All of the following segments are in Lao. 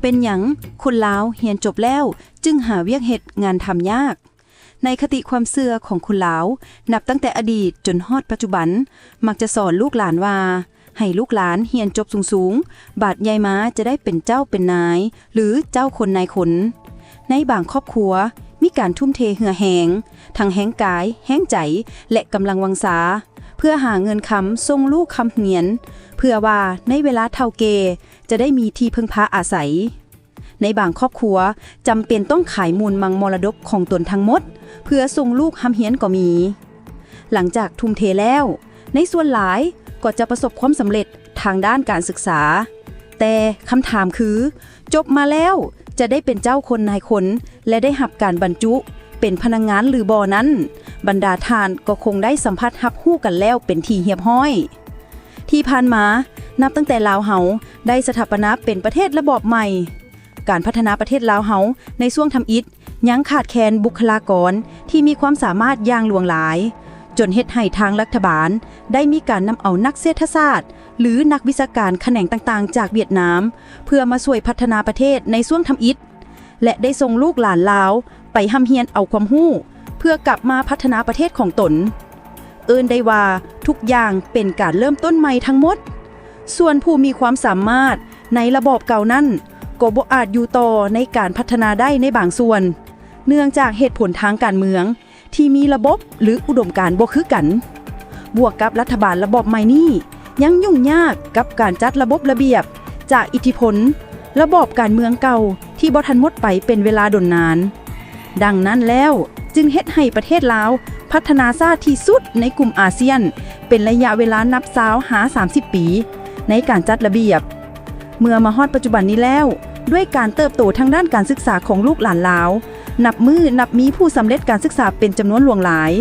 ປັນຫຍັງຄົນລາວຮຽນຈົບແລ້ວຈຶ່ງຫາວຽກເຮັດງານທຳຍາກ? ໃນຄະຕິຄວາມເຊື່ອຂອງຄົນລາວ, ນັບຕັ້ງແຕ່ອະດີດຈົນຮອດປັດຈຸບັນ, ມັກຈະສອນລູກຫຼານວ່າ ໃຫ້ລູກຫຼານຮຽນຈົບສູງໆ, ບາດໃຫຍ່ມາຈະໄດ້ເປັນເຈົ້າເປັນນາຍ ຫຼື ເຈົ້າຄົນນາຍຄົນ. ໃນບາງຄອບຄົວ, ມີການທຸ່ມເທເຫື່ອແຮງ, ທັງແຮງກາຍ, ແຮງໃຈ ແລະ ກຳລັງວັງຊາ, ເພື່ອຫາເງິນຄຳສົ່ງລູກຮ່ຳຮຽນ, ເພື່ອວ່າໃນເວລາເຖົ້າແກ່ຈະໄດ້ມີທີ່ເພິ່ງພາອາໄສ. ໃນບາງຄອບຄົວ ຈຳເປັນຕ້ອງຂາຍມູນມັງມໍລະດົກຂອງຕົນທັງໝົດ ເພື່ອສົ່ງລູກຮ່ຳຮຽນກໍມີ. ຫຼັງຈາກທຸ່ມເທແລ້ວ, ໃນສ່ວນຫຼາຍກໍຈະປະສົບຄວາມສຳເລັດທາງດ້ານການສຶກສາ. ແຕ່ຄຳຖາມຄື, ຈົບມາແລ້ວຈະໄດ້ເປັນເຈົ້າຄົນນາຍຄົນ ແລະ ໄດ້ຮັບການບັນຈຸເປັນພະນັກງານຫຼືບໍ່ນັ້ນ, ບັນດາທ່ານກໍຄົງໄດ້ສຳຜັດຮັບຮູ້ກັນແລ້ວເປັນທີ່ຮຽບຮ້ອຍ. ທີ່ຜ່ານມາ, ນັບຕັ້ງແຕ່ລາວເຮົາໄດ້ສະຖາປະນາເປັນປະເທດລະບອບໃໝ່, ການພັດທະນາປະເທດລາວເຮົາໃນຊ່ວງທຳອິດ ຍັງຂາດແຄນບຸກຄະລາກອນທີ່ມີຄວາມສາມາດຢ່າງຫຼວງຫຼາຍ, ຈົນເຮັດໃຫ້ທາງລັດຖະບານໄດ້ມີການນຳເອົານັກເສດຖະສາດ ຫຼື ນັກວິຊາການຂະແໜງຕ່າງໆຈາກຫວຽດນາມ ເພື່ອມາຊ່ວຍພັດທະນາປະເທດໃນຊ່ວງທຳອິດ ແລະ ໄດ້ສົ່ງລູກຫຼານລາວໄປຮ່ຳຮຽນເອົາຄວາມຮູ້ ເພື່ອກັບມາພັດທະນາປະເທດຂອງຕົນ. ເອີ້ນໄດ້ວ່າທຸກຢ່າງເປັນການເລີ່ມຕົ້ນໃໝ່ທັງໝົດ. ສ່ວນຜູ້ມີຄວາມສາມາດໃນລະບອບເກົ່ານັ້ນ ກໍບໍ່ອາດຢູ່ຕໍ່ໃນການພັດທະນາໄດ້ໃນບາງສ່ວນ, ເນື່ອງຈາກເຫດຜົນທາງການເມືອງທີ່ມີລະບົບ ຫຼື ອຸດົມການບໍ່ຄືກັນ, ບວກກັບລັດຖະບານລະບອບໃໝ່ນີ້ ຍັງຫຍຸ້ງຍາກກັບການຈັດລະບົບລະບຽບ ຈາກອິດທິພົນລະບອບການເມືອງເກົ່າທີ່ບໍ່ທັນໝົດໄປເປັນເວລາດົນນານ. ດັ່ງນັ້ນແລ້ວ, ຈຶ່ງເຮັດໃຫ້ປະເທດລາວພັດທະນາຊ້າທີ່ສຸດໃນກຸ່ມອາຊຽນ ເປັນໄລຍະເວລານັບຊາວຫາສາມສິບປີໃນການຈັດລະບຽບ. ເມື່ອມາຮອດປັດຈຸບັນນີ້ແລ້ວ, ດ້ວຍການເຕີບໂຕທາງດ້ານການສຶກສາຂອງລູກຫຼານລາວ, ນັບມື້ນັບມີຜູ້ສຳເລັດການສຶກສາເປັນຈຳນວນຫຼວງຫຼາຍ.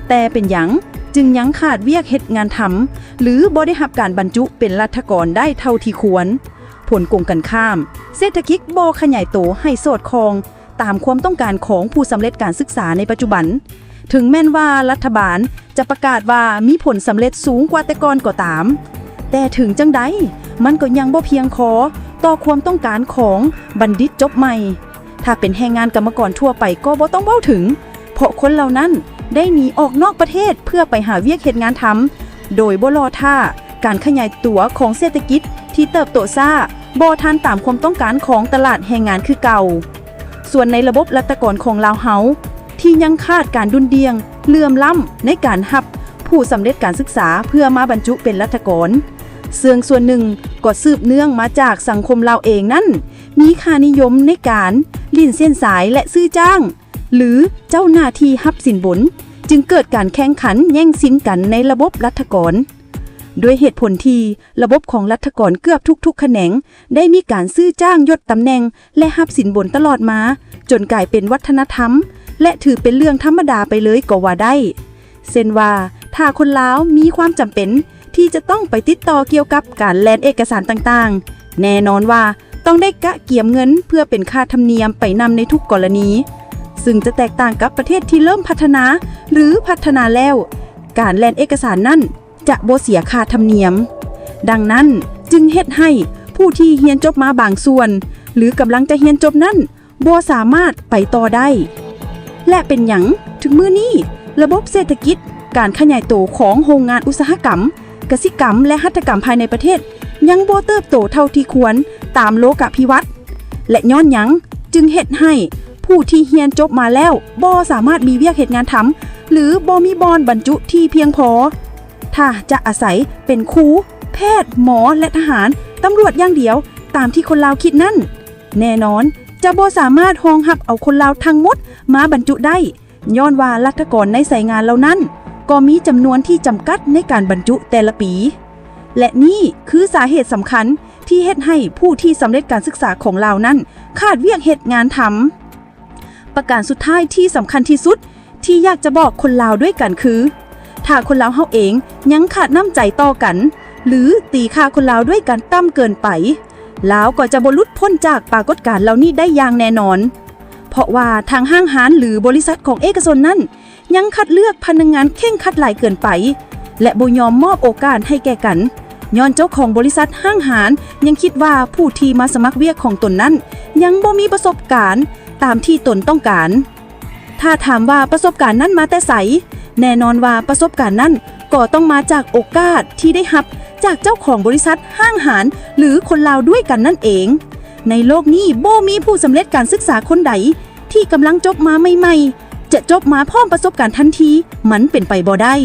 ແຕ່ເປັນຫຍັງຈຶ່ງຍັງຂາດວຽກເຮັດງານທຳ ຫຼື ບໍ່ໄດ້ຮັບການບັນຈຸເປັນລັດຖະກອນໄດ້ເທົ່າທີ່ຄວນ? ຜົນກົງກັນຂ້າມ, ເສດຖະກິດບໍ່ຂະຫຍາຍໂຕໃຫ້ສອດຄ່ອງຕາມຄວາມຕ້ອງການຂອງຜູ້ສຳເລັດການສຶກສາໃນປັດຈຸບັນ. ເຖິງແມ່ນວ່າລັດຖະບານຈະປະກາດວ່າມີຜົນສຳເລັດສູງກວ່າແຕ່ກ່ອນກໍຕາມ, ແຕ່ເຖິງຈັ່ງໃດ ມັນກໍຍັງບໍ່ພຽງພໍຕໍ່ຄວາມຕ້ອງການຂອງບັນດິດຈົບໃໝ່. ຖ້າເປັນແຮງງານກຳມະກອນທົ່ວໄປກໍບໍ່ຕ້ອງເວົ້າເຖິງ, ເພາະຄົນເຫຼົ່ານັ້ນໄດ້ໜີອອກນອກປະເທດເພື່ອໄປຫາວຽກເຮັດງານທຳ ໂດຍບໍ່ລໍຖ້າການຂະຫຍາຍຕົວຂອງເສດຖະກິດທີ່ເຕີບໂຕຊ້າ, ບໍ່ທັນຕາມຄວາມຕ້ອງການຂອງຕະຫຼາດແຮງງານຄືເກົ່າ. ສ່ວນໃນລະບົບລັດຖະກອນຂອງລາວເຮົາ ທີ່ຍັງຂາດການດຸ່ນດ່ຽງເຫຼື່ອມລ້ຳໃນການຮັບຜູ້ສຳເລັດການສຶກສາເພື່ອມາບັນຈຸເປັນລັດຖະກອນ, ເຊິ່ງສ່ວນໜຶ່ງກໍສືບເນື່ອງມາຈາກສັງຄົມລາວເອງນັ້ນ ມີຄ່ານິຍົມໃນການຫຼິ້ນເສັ້ນສາຍ ແລະ ຊື້ຈ້າງ ຫຼື ເຈົ້າໜ້າທີ່ຮັບສິນບົນ, ຈຶ່ງເກີດການແຂ່ງຂັນແຍ່ງຊິງກັນໃນລະບົບລັດຖະກອນ. ດ້ວຍເຫດຜົນທີ່ລະບົບຂອງລັດຖະກອນເກືອບທຸກໆຂະແໜງໄດ້ມີການຊື້ຈ້າງຍົດຕຳແໜ່ງ ແລະ ຮັບສິນບົນຕະຫຼອດມາ, ຈົນກາຍເປັນວັດທະນະທຳ ແລະ ຖືເປັນເລື່ອງທຳມະດາໄປເລີຍກໍວ່າໄດ້. ເຊັ່ນວ່າ ຖ້າຄົນລາວມີຄວາມຈຳເປັນທີ່ຈະຕ້ອງໄປຕິດຕໍ່ກ່ຽວກັບການແລ່ນເອກະສານຕ່າງໆ, ແນ່ນອນວ່າຕ້ອງໄດ້ກະກຽມເງິນເພື່ອເປັນຄ່າທຳນຽມໄປນຳໃນທຸກກໍລະນີ, ຊຶ່ງຈະແຕກຕ່າງກັບປະເທດທີ່ເລີ່ມພັດທະນາ ຫຼື ພັດທະນາແລ້ວ, ການແລ່ນເອກະສານນັ້ນຈະບໍ່ເສຍຄ່າທຳນຽມ. ດັ່ງນັ້ນ, ຈຶ່ງເຮັດໃຫ້ຜູ້ທີ່ຮຽນຈົບມາບາງສ່ວນ ຫຼື ກຳລັງຈະຮຽນຈົບນັ້ນ ບໍ່ສາມາດໄປຕໍ່ໄດ້. ແລະ ເປັນຫຍັງເຖິງມື້ນີ້ລະບົບເສດຖະກິດ, ການຂະຫຍາຍໂຕຂອງໂຮງງານອຸດສາຫະກຳ, ກະສິກຳ ແລະ ຫັດຖະກຳພາຍໃນປະເທດ ຍັງບໍ່ເຕີບໂຕເທົ່າທີ່ຄວນຕາມໂລກາພິວັດ? ແລະ ຍ້ອນຫຍັງຈຶ່ງເຮັດໃຫ້ຜູ້ທີ່ຮຽນຈົບມາແລ້ວບໍ່ສາມາດມີວຽກເຮັດງານທຳ ຫຼື ບໍ່ມີບ່ອນບັນຈຸທີ່ພຽງພໍ? ຖ້າຈະອາໄສເປັນຄູ, ແພດ, ໝໍ ແລະ ທະຫານ, ຕຳຫຼວດຢ່າງດຽວ ຕາມທີ່ຄົນລາວຄິດນັ້ນ, ແນ່ນອນຈະບໍ່ສາມາດຮອງຮັບເອົາຄົນລາວທັງໝົດມາບັນຈຸໄດ້, ຍ້ອນວ່າລັດຖະກອນໃນສາຍງານເຫຼົ່ານັ້ນກໍມີຈຳນວນທີ່ຈຳກັດໃນການບັນຈຸແຕ່ລະປີ. ແລະ ນີ້ຄືສາເຫດສຳຄັນທີ່ເຮັດໃຫ້ຜູ້ທີ່ສຳເລັດການສຶກສາຂອງລາວນັ້ນຂາດວຽກເຮັດງານທຳ. ປະການສຸດທ້າຍທີ່ສຳຄັນທີ່ສຸດ ທີ່ຢາກຈະບອກຄົນລາວດ້ວຍກັນຄື ຖ້າຄົນລາວເຮົາເອງຍັງຂາດນ້ຳໃຈຕໍ່ກັນ ຫຼື ຕີຄ່າຄົນລາວດ້ວຍກັນຕ່ຳເກີນໄປ, ລາວກໍຈະບໍ່ຫຼຸດພົ້ນຈາກປາກົດການເຫຼົ່ານີ້ໄດ້ຢ່າງແນ່ນອນ. ເພາະວ່າທາງຫ້າງຮ້ານ ຫຼື ບໍລິສັດຂອງເອກະຊົນນັ້ນ ຍັງຄັດເລືອກພະນັກງານເຄັ່ງຄັດຫຼາຍເກີນໄປ ແລະ ບໍ່ຍອມມອບໂອກາດໃຫ້ແກ່ກັນ, ຍ້ອນເຈົ້າຂອງບໍລິສັດຫ້າງຫານຍັງຄິດວ່າຜູ້ທີ່ມາສະໝັກວຽກຂອງຕົນນັ້ນ ຍັງບໍ່ມີປະສົບການຕາມທີ່ຕົນຕ້ອງການ. ຖ້າຖາມວ່າປະສົບການນັ້ນມາແຕ່ໃສ? ແນ່ນອນວ່າປະສົບການນັ້ນກໍຕ້ອງມາຈາກໂອກາດທີ່ໄດ້ຮັບຈາກເຈົ້າຂອງບໍລິສັດຫ້າງຫານ ຫຼື ຄົນລາວດ້ວຍກັນນັ້ນເອງ. ໃນໂລກນີ້ບໍ່ມີຜູ້ສຳເລັດການສຶກສາຄົນໃດທີ່ກຳລັງຈົບມາໃໝ່ໆ ຈະຈົບມາພ້ອມປະສົບການທັນທີ, ມັນເປັນໄປບໍ່ໄດ້.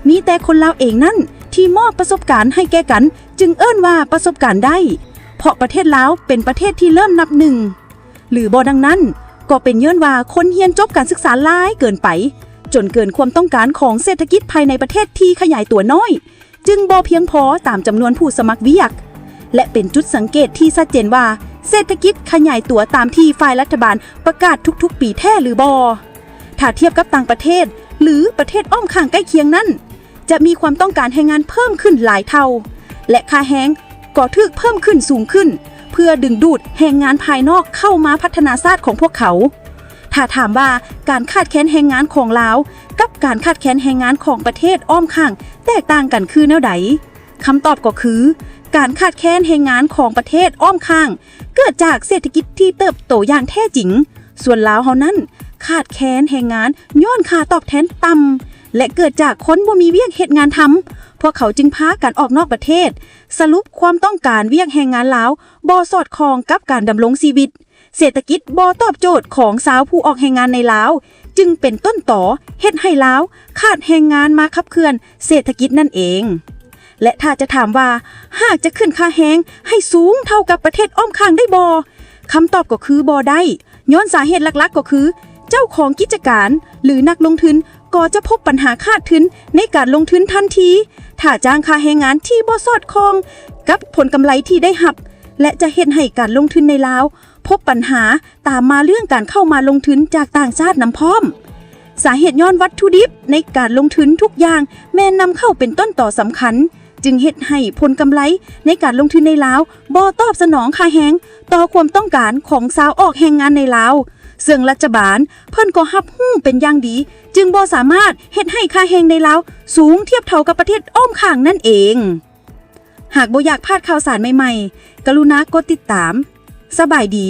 ມີແຕ່ຄົນລາວເອງນັ້ນທີ່ມອບປະສົບການໃຫ້ແກ່ກັນ ຈຶ່ງເອີ້ນວ່າປະສົບການໄດ້, ເພາະປະເທດລາວເປັນປະເທດທີ່ເລີ່ມນັບໜຶ່ງ ຫຼື ບໍ່ດັ່ງນັ້ນ ກໍເປັນຍ້ອນວ່າຄົນຮຽນຈົບການສຶກສາຫຼາຍເກີນໄປ ຈົນເກີນຄວາມຕ້ອງການຂອງເສດຖະກິດພາຍໃນປະເທດທີ່ຂະຫຍາຍຕົວນ້ອຍ ຈຶ່ງບໍ່ພຽງພໍຕາມຈຳນວນຜູ້ສະໝັກວຽກ ແລະ ເປັນຈຸດສັງເກດທີ່ຊັດເຈນວ່າເສດຖະກິດຂະຫຍາຍຕົວຕາມທີ່ຝ່າຍລັດຖະບານປະກາດທຸກໆປີແທ້ຫຼືບໍ່. ຖ້າທຽບກັບຕ່າງປະເທດ ຫຼື ປະເທດອ້ອມຂ້າງໃກ້ຄຽງນັ້ນ ຈະມີຄວາມຕ້ອງການແຮງງານເພີ່ມຂຶ້ນຫຼາຍເທົ່າ ແລະ ຄ່າແຮງກໍຖືກເພີ່ມຂຶ້ນສູງຂຶ້ນ ເພື່ອດຶງດູດແຮງງານພາຍນອກເຂົ້າມາພັດທະນາຊາດຂອງພວກເຂົາ. ຖ້າຖາມວ່າການຂາດແຄນແຮງງານຂອງລາວກັບການຂາດແຄນແຮງງານຂອງປະເທດອ້ອມຂ້າງແຕກຕ່າງກັນຄືແນວໃດ? ຄຳຕອບກໍຄື ການຂາດແຄນແຮງງານຂອງປະເທດອ້ອມຂ້າງເກີດຈາກເສດຖະກິດທີ່ເຕີບໂຕຢ່າງແທ້ຈິງ, ສ່ວນລາວເຮົານັ້ນຂາດແຄນແຮງງານຍ້ອນຄ່າຕອບແທນຕ່ຳ ແລະ ເກີດຈາກຄົນບໍ່ມີວຽກເຮັດງານທຳ, ພວກເຂົາຈຶ່ງພາກັນອອກນອກປະເທດ. ສະຫຼຸບຄວາມຕ້ອງການວຽກແຮງງານລາວບໍ່ສອດຄ່ອງກັບການດຳລົງຊີວິດ, ເສດຖະກິດບໍ່ຕອບໂຈດຂອງຊາວຜູ້ອອກແຮງງານໃນລາວ ຈຶ່ງເປັນຕົ້ນຕໍເຮັດໃຫ້ລາວຂາດແຮງງານມາຂັບເຄື່ອນເສດຖະກິດນັ້ນເອງ. ແລະ ຖ້າຈະຖາມວ່າ ຫາກຈະຂຶ້ນຄ່າແຮງໃຫ້ສູງເທົ່າກັບປະເທດອ້ອມຂ້າງໄດ້ບໍ່? ຄຳຕອບກໍຄືບໍ່ໄດ້, ຍ້ອນສາເຫດຫຼັກໆກໍຄື ເຈົ້າຂອງກິດຈະການ ຫຼື ນັກລົງທຶນກໍຈະພົບບັນຫາຂາດທຶນໃນການລົງທຶນທັນທີ ຖ້າຈ້າງຄ່າແຮງງານທີ່ບໍ່ສອດຄ່ອງກັບຜົນກຳໄລທີ່ໄດ້ຮັບ ແລະ ຈະເຮັດໃຫ້ການລົງທຶນໃນລາວພົບບັນຫາຕາມມາເລື່ອງການເຂົ້າມາລົງທຶນຈາກຕ່າງຊາດນຳພ້ອມ. ສາເຫດຍ້ອນວັດຖຸດິບໃນການລົງທຶນທຸກຢ່າງແມ່ນນຳເຂົ້າເປັນຕົ້ນຕໍສຳຄັນ ຈຶ່ງເຮັດໃຫ້ຜົນກຳໄລໃນການລົງທຶນໃນລາວບໍ່ຕອບສະໜອງຄ່າແຮງຕໍ່ຄວາມຕ້ອງການຂອງຊາວອອກແຮງງານໃນລາວ, ເຊິ່ງລັດຖະບານເພິ່ນກໍຮັບຮູ້ເປັນຢ່າງດີ, ຈຶ່ງບໍ່ສາມາດເຮັດໃຫ້ຄ່າແຮງໃນລາວສູງທຽບເທົ່າກັບປະເທດອ້ອມຂ້າງນັ້ນເອງ. ຫາກບໍ່ຢາກພາດຂ່າວສານໃໝ່ໆ, ກະລຸນາກົດຕິດຕາມ. ສະບາຍດີ.